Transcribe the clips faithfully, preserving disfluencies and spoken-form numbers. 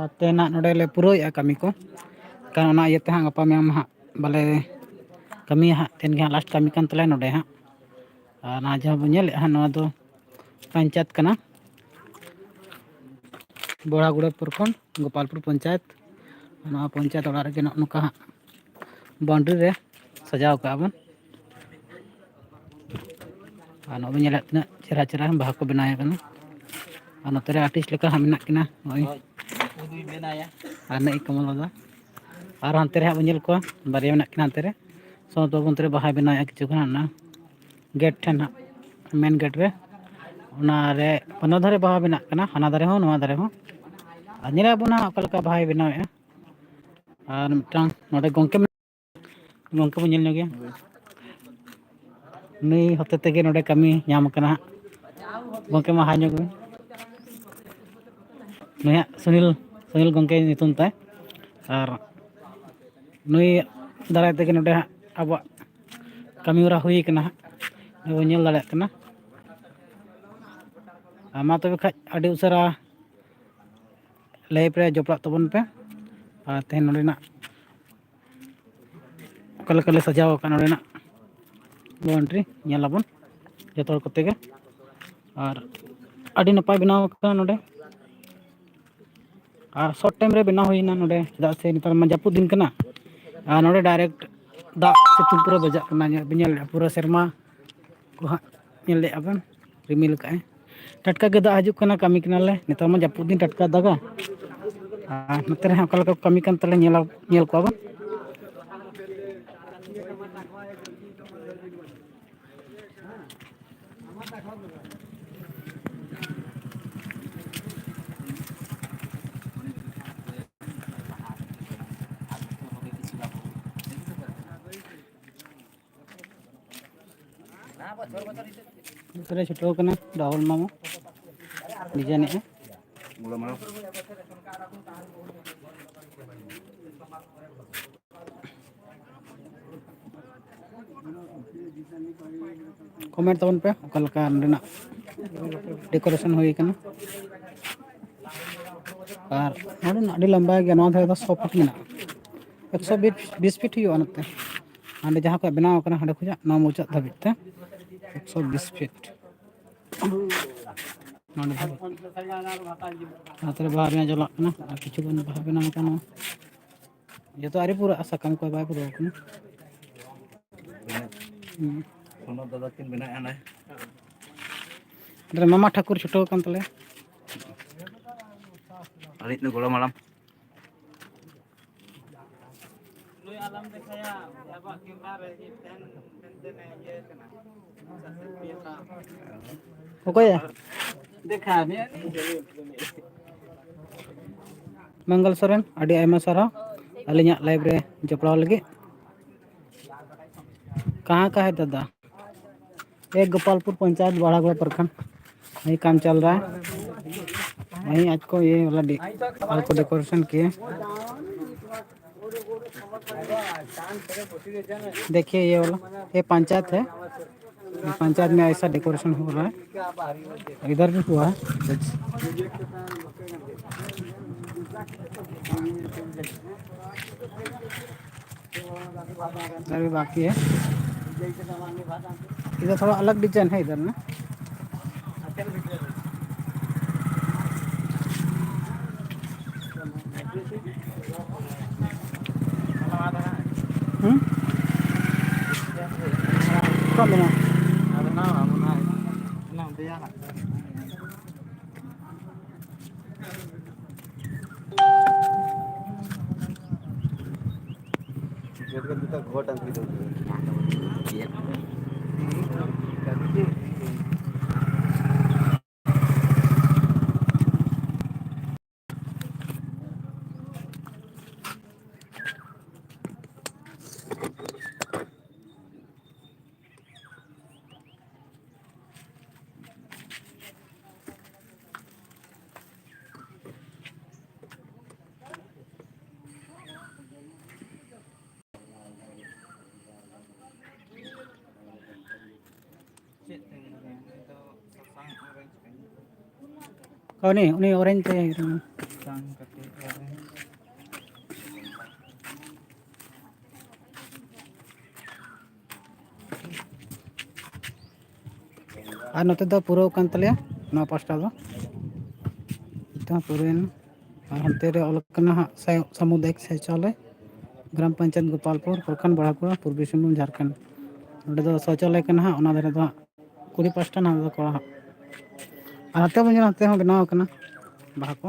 ᱟᱨ ᱛᱮᱦᱮᱧ ᱱᱟᱜ ᱱᱚᱰᱮ ᱞᱮ ᱯᱩᱨᱟᱹᱣᱮᱫᱼᱟ ᱠᱟᱹᱢᱤ ᱠᱚ, ᱠᱟᱨᱚᱱ ᱚᱱᱟ ᱤᱭᱟᱹᱛᱮ ᱦᱟᱸᱜ ᱜᱟᱯᱟ ᱢᱮᱭᱟᱝ ᱢᱟ ᱦᱟᱸᱜ ᱵᱟᱞᱮ ᱠᱟᱹᱢᱤᱭᱟ ᱦᱟᱸᱜ, ᱛᱮᱦᱮᱧ ᱜᱮ ᱦᱟᱸᱜ ᱞᱟᱥᱴ ᱠᱟᱹᱢᱤ ᱠᱟᱱ ᱛᱟᱞᱮᱭᱟ ᱱᱚᱰᱮ ᱦᱟᱸᱜ᱾ ᱟᱨ ᱱᱚᱣᱟ ᱡᱟᱦᱟᱸ ᱵᱚᱱ ᱧᱮᱞᱮᱫᱼᱟ ᱦᱟᱸᱜ, ᱱᱚᱣᱟ ᱫᱚ ᱯᱚᱧᱪᱟᱭᱮᱛ ᱠᱟᱱᱟ, ᱵᱚᱲᱟᱜᱩᱲᱟᱹ ᱯᱨᱚᱠᱷᱚᱸᱰ, ᱜᱳᱯᱟᱞᱯᱩᱨ ᱯᱚᱧᱪᱟᱭᱮᱛ᱾ ᱱᱚᱣᱟ ᱯᱚᱧᱪᱟᱭᱮᱛ ᱚᱲᱟᱜ ᱨᱮᱜᱮ ᱱᱚᱜᱼᱚ ᱱᱚᱝᱠᱟ ᱦᱟᱸᱜ ᱵᱟᱣᱩᱱᱰᱟᱨᱤ ᱨᱮ ᱥᱟᱡᱟᱣ ᱠᱟᱜᱼᱟ ᱵᱚᱱ᱾ ᱟᱨ ᱱᱚᱜᱼᱚᱭ ᱧᱮᱞᱮᱫ ᱛᱤᱱᱟᱹᱜ ᱪᱮᱦᱨᱟ ᱪᱮᱦᱨᱟ ᱵᱟᱦᱟ ᱠᱚ ᱵᱮᱱᱟᱣ ᱠᱟᱱᱟ᱾ ᱟᱨ ᱱᱚᱛᱮ ᱨᱮ ᱟᱨᱴᱤᱥᱴ ᱞᱮᱠᱟ ᱦᱟᱸᱜ ᱢᱮᱱᱟᱜ ᱠᱤᱱᱟ, ᱱᱚᱜᱼᱚᱭ ᱟᱨ ᱱᱚᱜᱼᱚᱭ ᱠᱚᱢᱚᱞ ᱫᱟᱫᱟ᱾ ᱟᱨ ᱦᱟᱱᱛᱮ ᱨᱮ ᱦᱟᱸᱜ ᱵᱚᱱ ᱧᱮᱞ ᱠᱚᱣᱟ, ᱵᱟᱨᱭᱟ ᱢᱮᱱᱟᱜ ᱠᱤᱱᱟ ᱦᱟᱱᱛᱮ ᱨᱮ᱾ ᱥᱚᱢᱵᱷᱚᱵᱚᱛᱚ ᱚᱱᱛᱮ ᱨᱮ ᱵᱟᱦᱟᱭ ᱵᱮᱱᱟᱣᱮᱫᱼᱟ ᱠᱤᱪᱷᱩ ᱜᱟᱱ ᱚᱱᱟ ᱜᱮᱴ ᱴᱷᱮᱱ ᱦᱟᱸᱜ, ᱢᱮᱱ ᱜᱮᱴ ᱨᱮ᱾ ᱚᱱᱟ ᱨᱮ ᱵᱟᱱᱟᱨ ᱫᱷᱟᱨᱮ ᱵᱟᱦᱟ ᱵᱮᱱᱟᱜ ᱠᱟᱱᱟ, ᱦᱟᱱᱟ ᱫᱷᱟᱨᱮ ᱦᱚᱸ ᱱᱚᱣᱟ ᱫᱷᱟᱨᱮ ᱦᱚᱸ᱾ ᱟᱨ ᱧᱮᱞ ᱟᱵᱚᱱ ᱦᱟᱸᱜ ᱚᱠᱟ ᱞᱮᱠᱟ ᱵᱟᱦᱟᱭ ᱵᱮᱱᱟᱣᱮᱫᱼᱟ᱾ ᱟᱨ ᱢᱤᱫᱴᱟᱝ ᱱᱚᱰᱮ ᱜᱚᱢᱠᱮ ᱢᱮᱱ-, ᱜᱚᱢᱠᱮ ᱵᱚᱱ ᱧᱮᱞ ᱧᱚᱜᱮᱭᱟ᱾ ᱱᱩᱭ ᱦᱚᱛᱮ ᱛᱮᱜᱮ ᱱᱚᱰᱮ ᱠᱟᱹᱢᱤ ᱧᱟᱢ ᱠᱟᱱᱟ ᱦᱟᱸᱜ᱾ ᱜᱚᱢᱠᱮ ᱢᱟ ᱦᱟᱭ ᱧᱚᱜ ᱵᱤᱱ᱾ ᱱᱩᱭ ᱦᱟᱸᱜ ᱥᱩᱱᱤᱞ, ᱥᱩᱱᱤᱞ ᱜᱚᱢᱠᱮ ᱧᱩᱛᱩᱢ ᱛᱟᱭ᱾ ᱟᱨ ᱱᱩᱭ ᱫᱟᱨᱟᱭ ᱛᱮᱜᱮ ᱱᱚᱰᱮ ᱦᱟᱸᱜ ᱟᱵᱚᱣᱟᱜ ᱠᱟᱹᱢᱤ ᱦᱚᱨᱟ ᱦᱩᱭ ᱠᱟᱱᱟ ᱦᱟᱸᱜ, ᱱᱚᱜᱼᱚᱭ ᱵᱚᱱ ᱧᱮᱞ ᱫᱟᱲᱮᱭᱟᱜ ᱠᱟᱱᱟ᱾ ᱟᱨ ᱢᱟ ᱛᱚᱵᱮ ᱠᱷᱟᱡ ᱟᱹᱰᱤ ᱩᱥᱟᱹᱨᱟ ᱞᱟᱭᱤᱵᱷ ᱨᱮ ᱡᱚᱯᱲᱟᱜ ᱛᱟᱵᱚᱱ ᱯᱮ᱾ ᱟᱨ ᱛᱮᱦᱮᱧ ᱱᱚᱰᱮᱱᱟᱜ ᱚᱠᱟ ᱞᱮᱠᱟ ᱞᱮ ᱥᱟᱡᱟᱣ ᱟᱠᱟᱫ ᱱᱚᱰᱮᱱᱟᱜ ᱵᱟᱣᱩᱱᱰᱟᱨᱤ ᱧᱮᱞ ᱟᱵᱚᱱ ᱡᱚᱛᱚ ᱦᱚᱲ ᱠᱚᱛᱮ ᱜᱮ᱾ ᱟᱨ ᱟᱹᱰᱤ ᱱᱟᱯᱟᱭ ᱵᱮᱱᱟᱣ ᱟᱠᱟᱱᱟ ᱱᱚᱰᱮ᱾ ᱟᱨ ᱥᱚᱨᱴ ᱴᱟᱭᱤᱢ ᱨᱮ ᱵᱮᱱᱟᱣ ᱦᱩᱭᱱᱟ ᱱᱚᱰᱮ, ᱪᱮᱫᱟᱜ ᱥᱮ ᱱᱮᱛᱟᱨ ᱢᱟ ᱡᱟᱹᱯᱩᱫ ᱫᱤᱱ ᱠᱟᱱᱟ᱾ ᱟᱨ ᱱᱚᱰᱮ ᱰᱟᱭᱨᱮᱠᱴ ᱫᱟᱜ ᱥᱤᱛᱩᱝ ᱯᱩᱨᱟᱹ ᱵᱟᱡᱟᱜ ᱠᱟᱱᱟ, ᱧᱮᱞ ᱵᱤᱱ ᱧᱮᱞᱮᱫᱼᱟ ᱯᱩᱨᱟᱹ ᱥᱮᱨᱢᱟ ᱠᱚ ᱦᱟᱸᱜ ᱧᱮᱞ ᱞᱮᱫᱼᱟ ᱵᱚᱱ, ᱨᱤᱢᱤᱞ ᱠᱟᱜᱼᱟᱭ, ᱴᱟᱴᱠᱟ ᱜᱮ ᱫᱟᱜ ᱦᱤᱡᱩᱜ ᱠᱟᱱᱟ᱾ ᱠᱟᱹᱢᱤ ᱠᱟᱱᱟᱞᱮ ᱱᱮᱛᱟᱨ ᱢᱟ ᱡᱟᱹᱯᱩᱫ ᱫᱤᱱ, ᱴᱟᱴᱠᱟ ᱫᱟᱜᱟ᱾ ᱟᱨ ᱱᱚᱛᱮ ᱨᱮ ᱦᱟᱸᱜ ᱚᱠᱟ ᱞᱮᱠᱟ ᱠᱚ ᱠᱟᱹᱢᱤ ᱠᱟᱱ ᱛᱟᱞᱮ ᱧᱮᱞ, ᱧᱮᱞ ᱠᱚᱣᱟ ᱵᱚᱱ᱾ ᱱᱚᱛᱮ ᱨᱮ ᱪᱷᱩᱴᱟᱹᱣ ᱠᱟᱱᱟ ᱨᱟᱦᱩᱞ ᱢᱟᱢᱩ, ᱰᱤᱡᱟᱭᱤᱱᱮᱜᱼᱟ᱾ ᱠᱚᱢᱮᱱᱴ ᱛᱟᱵᱚᱱ ᱯᱮ ᱚᱠᱟ ᱞᱮᱠᱟ ᱱᱚᱸᱰᱮᱱᱟᱜ ᱰᱮᱠᱳᱨᱮᱥᱚᱱ ᱦᱩᱭ ᱠᱟᱱᱟ᱾ ᱟᱨ ᱱᱚᱰᱮ ᱟᱹᱰᱤ ᱞᱟᱢᱵᱟ ᱜᱮᱭᱟ, ᱱᱚᱣᱟ ᱫᱷᱟᱨᱮ ᱫᱚ ᱥᱚ ᱯᱷᱤᱴ ᱢᱮᱱᱟᱜᱼᱟ᱾ ᱮᱠᱥᱚ ᱵᱤᱥ ᱯᱷᱤᱴ ᱦᱩᱭᱩᱜᱼᱟ ᱱᱚᱛᱮ, ᱦᱟᱸᱰᱮ ᱡᱟᱦᱟᱸ ᱠᱷᱚᱱ ᱵᱮᱱᱟᱣ ᱟᱠᱟᱱᱟ ᱦᱟᱸᱰᱮ ᱠᱷᱚᱱᱟᱜ ᱱᱚᱣᱟ ᱢᱩᱪᱟᱹᱫ ᱫᱷᱟᱹᱵᱤᱡ ᱛᱮ ᱮᱠᱥᱚ ᱵᱤᱥ ᱯᱷᱤᱴ᱾ ᱱᱚᱰᱮ ᱫᱷᱟᱹᱵᱤᱡ ᱱᱚᱛᱮ ᱨᱮ ᱵᱟᱦᱟ ᱵᱮᱱᱟᱣ ᱪᱟᱞᱟᱜ ᱠᱟᱱᱟ, ᱟᱨ ᱠᱤᱪᱷᱩ ᱜᱟᱱ ᱵᱟᱦᱟ ᱵᱮᱱᱟᱣ ᱠᱟᱱᱟ᱾ ᱡᱚᱛᱚ ᱟᱹᱣᱨᱤ ᱯᱩᱨᱟᱹᱜᱼᱟ, ᱥᱟᱠᱟᱢ ᱠᱚ ᱵᱟᱭ ᱯᱩᱨᱟᱹᱣ ᱠᱟᱱᱟ᱾ ᱦᱩᱸ᱾ ᱥᱚᱱᱚᱛ ᱫᱟᱫᱟ ᱠᱤᱱ ᱵᱮᱱᱟᱣᱮᱫᱼᱟ ᱱᱟᱭ᱾ ᱢᱟᱢᱟ ᱴᱷᱟᱹᱠᱩᱨ ᱪᱷᱩᱴᱟᱹᱣ ᱟᱠᱟᱱ ᱛᱟᱞᱮᱭᱟ᱾ ᱟᱹᱞᱤᱧ ᱫᱚ ᱜᱚᱲᱚᱢ ᱦᱟᱲᱟᱢ᱾ ᱱᱩᱭ ᱟᱞᱚᱢ ᱫᱮᱠᱷᱟᱭᱟ, ᱟᱵᱚᱣᱟᱜ camera ᱨᱮ ᱛᱟᱦᱮᱱ, ᱛᱟᱦᱮᱱ, ᱛᱟᱦᱮᱱ, ᱤᱭᱟᱹ ᱠᱟᱱᱟ᱾ ᱚᱠᱚᱭᱟ? ᱫᱮᱠᱷᱟ ᱢᱮᱭᱟ᱾ ᱢᱚᱝᱜᱚᱞ ᱥᱚᱨᱮᱱ, ᱟᱹᱰᱤ ᱟᱭᱢᱟ ᱥᱟᱨᱦᱟᱣ ᱟᱹᱞᱤᱧᱟᱜ live ᱨᱮ ᱡᱚᱯᱲᱟᱣ ᱞᱟᱹᱜᱤᱫ᱾ कहाँ का है दादा? ये गोपालपुर पंचायत बड़ागोड़ा प्रखंड। वही काम चल रहा है, वही आज को ये वाला डे-, हॉल को डेकोरेशन किए। देखिए ये वाला, ये पंचायत है, ये पंचायत में ऐसा डेकोरेशन हो रहा है। इधर भी हुआ है कुछ। इधर भी बाकी है। इधर थोड़ा अलग डिजाइन है इधर ना। ᱦᱩᱸ? ᱪᱮᱫ ᱢᱮᱱᱟᱜᱼᱟ? ᱪᱮᱫ ᱛᱮ ᱢᱮᱱᱟᱜᱼᱟ? ᱩᱱᱤ ᱫᱚ ᱥᱟᱥᱟᱝ orange ᱠᱟᱱᱟ᱾ ᱩᱱᱤ, ᱩᱱᱤ orange ᱛᱮ᱾ ᱢᱤᱫᱴᱟᱝ ᱠᱟᱹᱴᱤᱡ ᱟᱨ ᱟᱨ ᱱᱚᱛᱮ ᱫᱚ ᱯᱩᱨᱟᱹᱣ ᱠᱟᱱ ᱛᱟᱞᱮᱭᱟ, ᱱᱚᱣᱟ ᱯᱟᱥᱴᱟ ᱫᱚ ᱱᱤᱛᱚᱜ ᱦᱚᱸ ᱯᱩᱨᱟᱹᱣᱮᱱᱟ᱾ ᱟᱨ ᱦᱟᱱᱛᱮ ᱨᱮ ᱚᱞ ᱠᱟᱱᱟ ᱦᱟᱸᱜ ᱥᱟᱭ-, ᱥᱟᱢᱩᱫᱟᱭᱤᱠ ᱥᱚᱪᱟᱞᱚᱭ, ᱜᱨᱟᱢ ᱯᱚᱧᱪᱟᱭᱮᱛ ᱜᱳᱯᱟᱞᱯᱩᱨ, ᱯᱨᱚᱠᱷᱚᱸᱰ ᱵᱟᱲᱟᱯᱩᱨᱟ, ᱯᱩᱨᱵᱤ ᱥᱤᱝᱵᱷᱩᱢ, ᱡᱷᱟᱲᱠᱷᱚᱸᱰ᱾ ᱱᱚᱸᱰᱮ ᱫᱚ ᱥᱚᱪᱟᱞᱚᱭ ᱠᱟᱱᱟ ᱦᱟᱸᱜ, ᱚᱱᱟ ᱫᱷᱟᱨᱮ ᱫᱚ ᱦᱟᱸᱜ ᱠᱩᱲᱤ ᱯᱟᱥᱴᱟ, ᱱᱚᱣᱟ ᱫᱚ ᱠᱚᱲᱟ ᱦᱟᱸᱜ᱾ ᱟᱨ ᱦᱟᱱᱛᱮ ᱵᱚᱱ ᱧᱮᱞᱟ, ᱦᱟᱱᱛᱮ ᱦᱚᱸ ᱵᱮᱱᱟᱣ ᱠᱟᱱᱟ ᱵᱟᱦᱟ ᱠᱚ᱾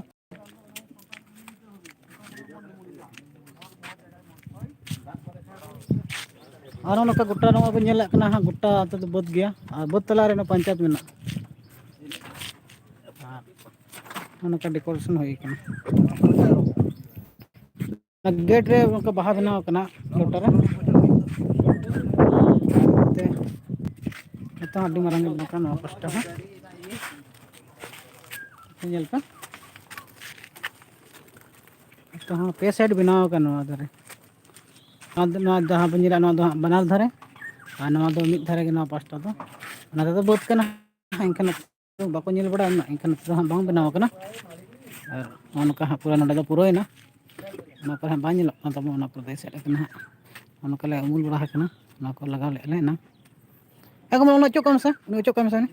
ᱟᱨ ᱱᱚᱜᱼᱚ ᱱᱚᱝᱠᱟ ᱜᱚᱴᱟ ᱱᱚᱣᱟ ᱵᱚᱱ ᱧᱮᱞᱮᱫ ᱠᱟᱱᱟ ᱦᱟᱸᱜ, ᱜᱚᱴᱟ ᱟᱹᱛᱩ ᱫᱚ ᱵᱟᱹᱫᱽ ᱜᱮᱭᱟ, ᱟᱨ ᱵᱟᱹᱫᱽ ᱛᱟᱞᱟ ᱨᱮ ᱱᱚᱣᱟ ᱯᱚᱧᱪᱟᱭᱮᱛ ᱢᱮᱱᱟᱜᱼᱟ᱾ ᱟᱨ ᱱᱚᱜᱼᱚ ᱱᱚᱝᱠᱟ decoration ᱦᱩᱭ ᱠᱟᱱᱟ᱾ ᱚᱱᱟ ᱜᱮᱴ ᱨᱮ ᱚᱱᱠᱟ ᱵᱟᱦᱟ ᱵᱮᱱᱟᱣ ᱠᱟᱱᱟ ᱜᱚᱴᱟ ᱨᱮ᱾ ᱛᱮ ᱱᱤᱛᱚᱝ ᱟᱹᱰᱤ ᱢᱟᱨᱟᱝ ᱜᱮ ᱵᱮᱱᱟᱣ ᱠᱟᱱᱟ ᱱᱚᱣᱟ ᱯᱟᱥᱴᱟ ᱦᱚᱸ᱾ ᱧᱮᱞ ᱯᱮ, ᱱᱤᱛᱚᱝ ᱦᱚᱸ ᱯᱮ side ᱵᱮᱱᱟᱣ ᱠᱟᱱᱟ ᱱᱚᱣᱟ ᱫᱷᱟᱨᱮ᱾ ᱱᱚᱣᱟ ᱫᱚ, ᱱᱚᱣᱟ ᱡᱟᱦᱟᱸ ᱵᱚᱱ ᱧᱮᱞᱟ, ᱱᱚᱣᱟ ᱫᱚ ᱦᱟᱸᱜ ᱵᱟᱱᱟᱨ ᱫᱷᱟᱨᱮ, ᱟᱨ ᱱᱚᱣᱟ ᱫᱚ ᱢᱤᱫ ᱫᱷᱟᱨᱮ ᱜᱮ, ᱱᱚᱣᱟ ᱯᱟᱥᱴᱟ ᱫᱚ᱾ ᱚᱱᱟ ᱫᱚ ᱵᱟᱹᱫᱽ ᱠᱟᱱᱟ, ᱮᱱᱠᱷᱟᱱ ᱵᱟᱠᱚ ᱧᱮᱞ ᱵᱟᱲᱟ ᱞᱮᱱᱟ, ᱮᱱᱠᱷᱟᱱ ᱱᱤᱛᱚᱜ ᱫᱚ ᱦᱟᱸᱜ ᱵᱟᱝ ᱵᱮᱱᱟᱣ ᱠᱟᱱᱟ᱾ ᱟᱨ ᱱᱚᱜᱼᱚ ᱱᱚᱝᱠᱟ ᱦᱟᱸᱜ ᱯᱩᱨᱟᱹ ᱱᱚᱰᱮ ᱫᱚ ᱯᱩᱨᱟᱹᱣᱮᱱᱟ᱾ ᱚᱱᱟ ᱠᱚᱨᱮ ᱦᱟᱸᱜ ᱵᱟᱝ ᱧᱮᱞᱚᱜ ᱠᱟᱱ ᱛᱟᱵᱚᱱᱟ, ᱚᱱᱟ ᱯᱩᱨᱟᱹ ᱮᱥᱮᱫ ᱟᱠᱟᱱᱟ ᱦᱟᱸᱜ᱾ ᱱᱚᱜᱼᱚ ᱱᱚᱝᱠᱟ ᱞᱮ ᱩᱢᱩᱞ ᱵᱟᱲᱟ ᱟᱠᱟᱱᱟ, ᱚᱱᱟ ᱠᱚ ᱞᱟᱜᱟᱣ ᱞᱮᱫᱼᱟ ᱞᱮ ᱮᱱᱟᱝ᱾ ᱮ ᱜᱚ, ᱢᱟ ᱚᱱᱟ ᱚᱪᱚᱜ ᱠᱟᱜ ᱢᱮᱥᱮ, ᱩᱱᱤ ᱚᱪᱚᱜ ᱠᱟᱜ ᱢᱮᱥᱮ ᱩᱱᱤ᱾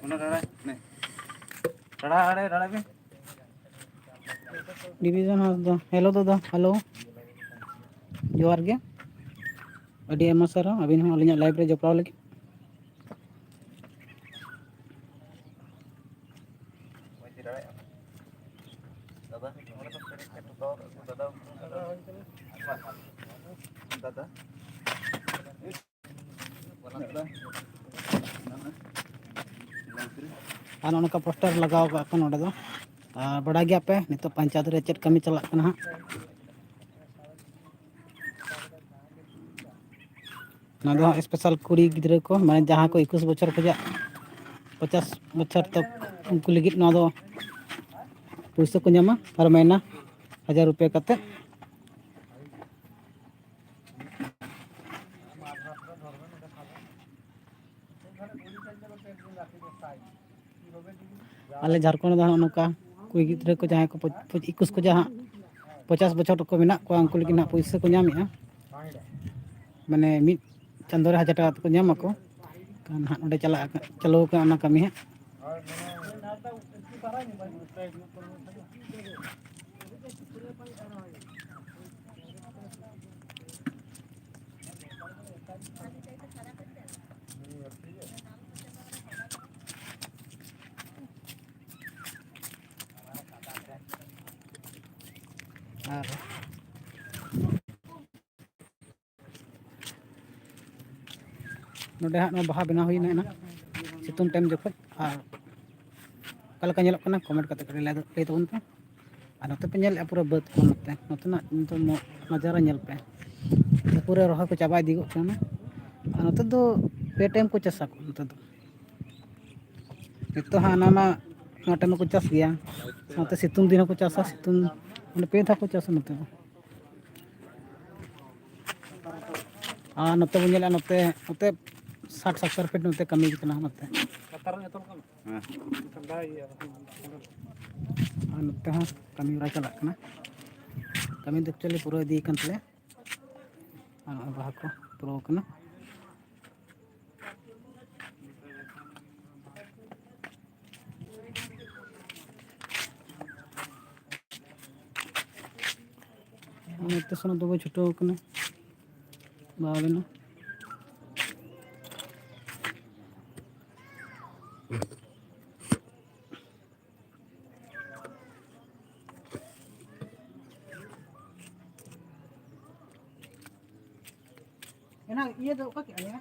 ᱚᱱᱟ ᱨᱟᱲᱟ, ᱱᱮ᱾ ᱨᱟᱲᱟ ᱟᱲᱮ, ᱨᱟᱲᱟ ᱵᱤᱱ᱾ Division ᱦᱟᱸᱥᱫᱟ, hello ᱫᱟᱫᱟ, hello᱾ ᱡᱚᱦᱟᱨ ᱜᱮ᱾ ᱟᱹᱰᱤ ᱟᱭᱢᱟ ᱥᱟᱨᱦᱟᱣ ᱟᱹᱵᱤᱱ ᱦᱚᱸ ᱟᱹᱞᱤᱧᱟᱜ live ᱨᱮ ᱡᱚᱯᱲᱟᱣ ᱞᱟᱹᱜᱤᱫ᱾ ᱫᱟᱫᱟ, ᱚᱸᱰᱮ ᱫᱚ ᱯᱮᱨᱮᱡ ᱠᱟᱛᱮ ᱫᱚ, ᱫᱟᱫᱟ, ᱫᱟᱫᱟ᱾ ᱟᱨ ᱱᱚᱜᱼᱚ ᱱᱚᱝᱠᱟ poster ᱞᱟᱜᱟᱣ ᱠᱟᱜᱼᱟ ᱠᱚ ᱱᱚᱰᱮ ᱫᱚ᱾ ᱟᱨ ᱵᱟᱲᱟᱭ ᱜᱮᱭᱟ ᱯᱮ ᱱᱤᱛᱚᱜ ᱯᱚᱧᱪᱟᱭᱮᱛ ᱨᱮ ᱪᱮᱫ ᱠᱟᱹᱢᱤ ᱪᱟᱞᱟᱜ ᱠᱟᱱᱟ ᱦᱟᱸᱜ᱾ ᱱᱚᱣᱟ ᱫᱚ ᱦᱟᱸᱜ special ᱠᱩᱲᱤ ᱜᱤᱫᱽᱨᱟᱹ ᱠᱚ, ᱢᱟᱱᱮ ᱡᱟᱦᱟᱸ ᱠᱚ ᱮᱠᱩᱥ ᱵᱚᱪᱷᱚᱨ ᱠᱷᱚᱱᱟᱜ ᱯᱚᱪᱟᱥ ᱵᱚᱪᱷᱚᱨ ᱛᱚᱠ, ᱩᱱᱠᱩ ᱞᱟᱹᱜᱤᱫ ᱱᱚᱣᱟ ᱫᱚ ᱯᱩᱭᱥᱟᱹ ᱠᱚ ᱧᱟᱢᱟ, ᱦᱟᱨ ᱢᱟᱹᱦᱱᱟᱹ ᱦᱟᱡᱟᱨ ᱨᱩᱯᱤᱭᱟᱹ ᱠᱟᱛᱮᱫ᱾ ᱟᱞᱮ ᱡᱷᱟᱲᱠᱷᱚᱸᱰ ᱫᱚ ᱱᱚᱜᱼᱚ ᱱᱚᱝᱠᱟ ᱠᱩᱲᱤ ᱜᱤᱫᱽᱨᱟᱹ ᱠᱚ ᱡᱟᱦᱟᱸᱭ ᱠᱚ ᱯᱚᱸᱪ-, ᱯᱚᱸᱪ-, ᱮᱠᱩᱥ ᱠᱚ ᱡᱟᱦᱟᱸ ᱯᱚᱪᱟᱥ ᱵᱚᱪᱷᱚᱨ ᱠᱚ ᱢᱮᱱᱟᱜ ᱠᱚᱣᱟ, ᱩᱱᱠᱩ ᱞᱟᱹᱜᱤᱫ ᱱᱟᱦᱟᱜ ᱯᱩᱭᱥᱟᱹ ᱠᱚ ᱧᱟᱢᱮᱫᱼᱟ᱾ ᱢᱟᱱᱮ ᱢᱤᱫ ᱪᱟᱸᱫᱳ ᱨᱮ ᱦᱟᱡᱟᱨ ᱴᱟᱠᱟ ᱠᱟᱛᱮ ᱠᱚ ᱧᱟᱢ ᱟᱠᱚ᱾ ᱠᱷᱟᱱ ᱱᱟᱦᱟᱜ ᱱᱚᱸᱰᱮ ᱪᱟᱞᱟᱜ ᱟᱠᱟ-, ᱪᱟᱹᱞᱩ ᱟᱠᱟᱱᱟ ᱚᱱᱟ ᱠᱟᱹᱢᱤ ᱦᱟᱸᱜ᱾ ᱟᱨ ᱱᱚᱰᱮ ᱦᱟᱸᱜ ᱱᱚᱣᱟ ᱵᱟᱦᱟ ᱵᱮᱱᱟᱣ ᱦᱩᱭᱱᱟ ᱮᱱᱟᱝ ᱥᱤᱛᱩᱝ ᱴᱟᱭᱤᱢ ᱡᱚᱠᱷᱚᱡ᱾ ᱟᱨ ᱚᱠᱟ ᱞᱮᱠᱟ ᱧᱮᱞᱚᱜ ᱠᱟᱱᱟ, ᱠᱚᱢᱮᱱᱴ ᱠᱟᱛᱮ ᱠᱟᱹᱴᱤᱡ ᱞᱟᱹᱭ, ᱞᱟᱹᱭ ᱛᱟᱵᱚᱱ ᱯᱮ᱾ ᱟᱨ ᱱᱚᱛᱮ ᱯᱮ ᱧᱮᱞᱮᱫᱼᱟ ᱯᱩᱨᱟᱹ ᱵᱟᱹᱫᱽ ᱠᱚ, ᱱᱚᱛᱮ, ᱱᱚᱛᱮᱱᱟᱜ ᱱᱤᱛᱚᱜ ᱱᱚ-, ᱱᱟᱡᱟᱨᱟ ᱧᱮᱞ ᱯᱮ᱾ ᱯᱩᱨᱟᱹ ᱨᱚᱦᱚᱭ ᱠᱚ ᱪᱟᱵᱟ ᱤᱫᱤ ᱜᱚᱫ ᱠᱟᱱᱟ᱾ ᱟᱨ ᱱᱚᱛᱮ ᱫᱚ ᱯᱮ ᱴᱟᱭᱤᱢ ᱠᱚ ᱪᱟᱥᱟ ᱠᱚ ᱱᱚᱛᱮ ᱫᱚ᱾ ᱱᱤᱛᱚᱜ ᱦᱟᱸᱜ ᱦᱟᱱᱟ ᱢᱟ ᱱᱚᱣᱟ ᱴᱟᱭᱤᱢ ᱢᱟᱠᱚ ᱪᱟᱥ ᱜᱮᱭᱟ, ᱥᱟᱶᱛᱮ ᱥᱤᱛᱩᱝ ᱫᱤᱱ ᱦᱚᱸᱠᱚ ᱪᱟᱥᱟ, ᱥᱤᱛᱩᱝ, ᱢᱟᱱᱮ ᱯᱮ ᱫᱷᱟᱣ ᱠᱚ ᱪᱟᱥᱟ ᱱᱚᱛᱮ ᱫᱚ᱾ ᱟᱨ ᱱᱚᱛᱮ ᱵᱚᱱ ᱧᱮᱞᱟ, ᱱᱚᱛᱮ, ᱱᱚᱛᱮ ᱥᱟᱴ ᱥᱚᱛᱛᱚᱨ ᱯᱷᱤᱴ ᱱᱚᱛᱮ ᱠᱟᱹᱢᱤ ᱠᱟᱱᱟ ᱱᱚᱛᱮ᱾ ᱦᱮᱸ᱾ ᱟᱨ ᱱᱚᱛᱮ ᱦᱚᱸ ᱠᱟᱹᱢᱤ ᱦᱚᱨᱟ ᱪᱟᱞᱟᱜ ᱠᱟᱱᱟ᱾ ᱠᱟᱹᱢᱤ ᱫᱚ actually ᱯᱩᱨᱟᱹᱣ ᱤᱫᱤ ᱠᱟᱱ ᱛᱟᱞᱮᱭᱟ᱾ ᱟᱨ ᱱᱚᱜᱼᱚᱭ ᱵᱟᱦᱟ ᱠᱚ ᱯᱩᱨᱟᱹᱣ ᱠᱟᱱᱟ᱾ ᱱᱚᱛᱮ ᱥᱮᱱᱟᱜ ᱫᱚᱵᱚ ᱪᱷᱩᱴᱟᱹᱣ ᱠᱟᱱᱟ᱾ ᱵᱟᱦᱟ ᱵᱮᱱᱟᱣ᱾ ᱮᱱᱟ ᱤᱭᱟᱹ ᱫᱚ ᱚᱠᱟ ᱠᱮᱜᱼᱟ ᱭᱟ?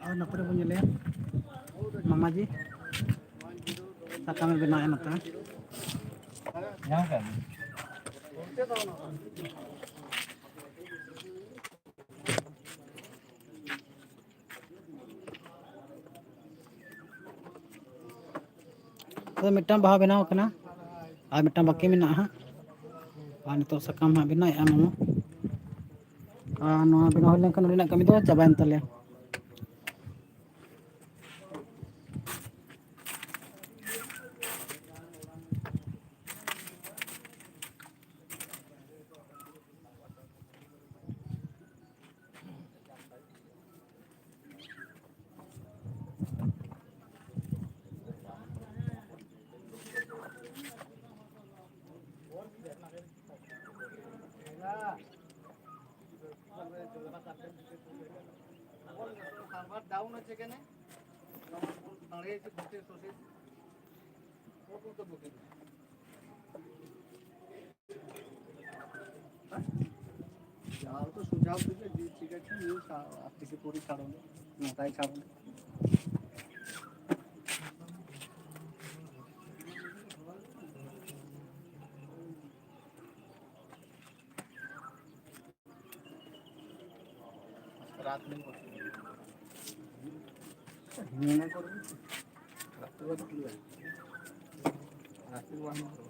ᱟᱨ ᱱᱚᱛᱮ ᱨᱮᱵᱚᱱ ᱧᱮᱞᱮᱭᱟ ᱢᱟᱢᱟᱡᱤ ᱥᱟᱠᱟᱢᱮ ᱵᱮᱱᱟᱣᱮᱫᱼᱟ ᱱᱚᱛᱮ᱾ ᱟᱫᱚ ᱢᱤᱫᱴᱟᱝ ᱵᱟᱦᱟ ᱵᱮᱱᱟᱣ ᱠᱟᱱᱟ, ᱟᱨ ᱢᱤᱫᱴᱟᱝ ᱵᱟᱹᱠᱤ ᱢᱮᱱᱟᱜᱼᱟ ᱦᱟᱸᱜ᱾ ᱟᱨ ᱱᱤᱛᱚᱜ ᱥᱟᱠᱟᱢ ᱦᱟᱸᱜ ᱵᱮᱱᱟᱣᱮᱫᱼᱟ ᱢᱟᱢᱟ᱾ ᱟᱨ ᱱᱚᱣᱟ ᱵᱮᱱᱟᱣ ᱦᱩᱭ ᱞᱮᱱᱠᱷᱟᱱ ᱱᱚᱸᱰᱮᱱᱟᱜ ᱠᱟᱹᱢᱤ ᱫᱚ ᱪᱟᱵᱟᱭᱮᱱ ᱛᱟᱞᱮᱭᱟ᱾ সার্ভার ডাউন আছে কেন? দাঁড়িয়ে আছে, বসে, বসে। ও বলতে বসে। যাও তো, সোজা হচ্ছে যে, যে ঠিক আছে, নিয়ে সা-, আট থেকে কুড়ি ছাড়ো না, নটায় ছাড়ো না। রাত নেই। মনে করবি। রাত্রে বাদ কি হয়? রাত্রে বাদ নেই।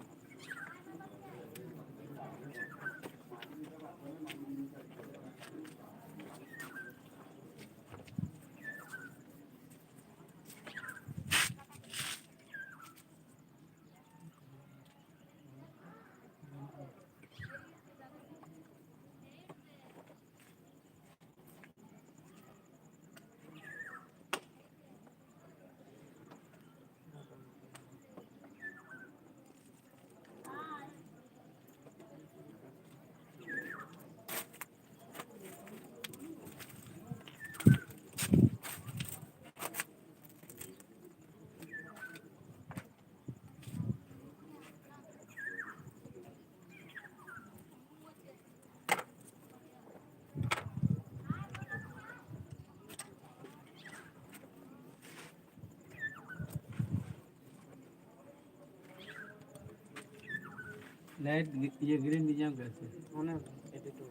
ᱞᱟᱭᱤᱴ ᱜᱤ-, ᱤᱭᱟᱹ ᱜᱨᱤᱱ ᱜᱮ ᱧᱟᱢ ᱠᱮᱫᱟ ᱥᱮ? ᱚᱱᱮ ᱮᱰᱤᱴ ᱦᱚᱸ᱾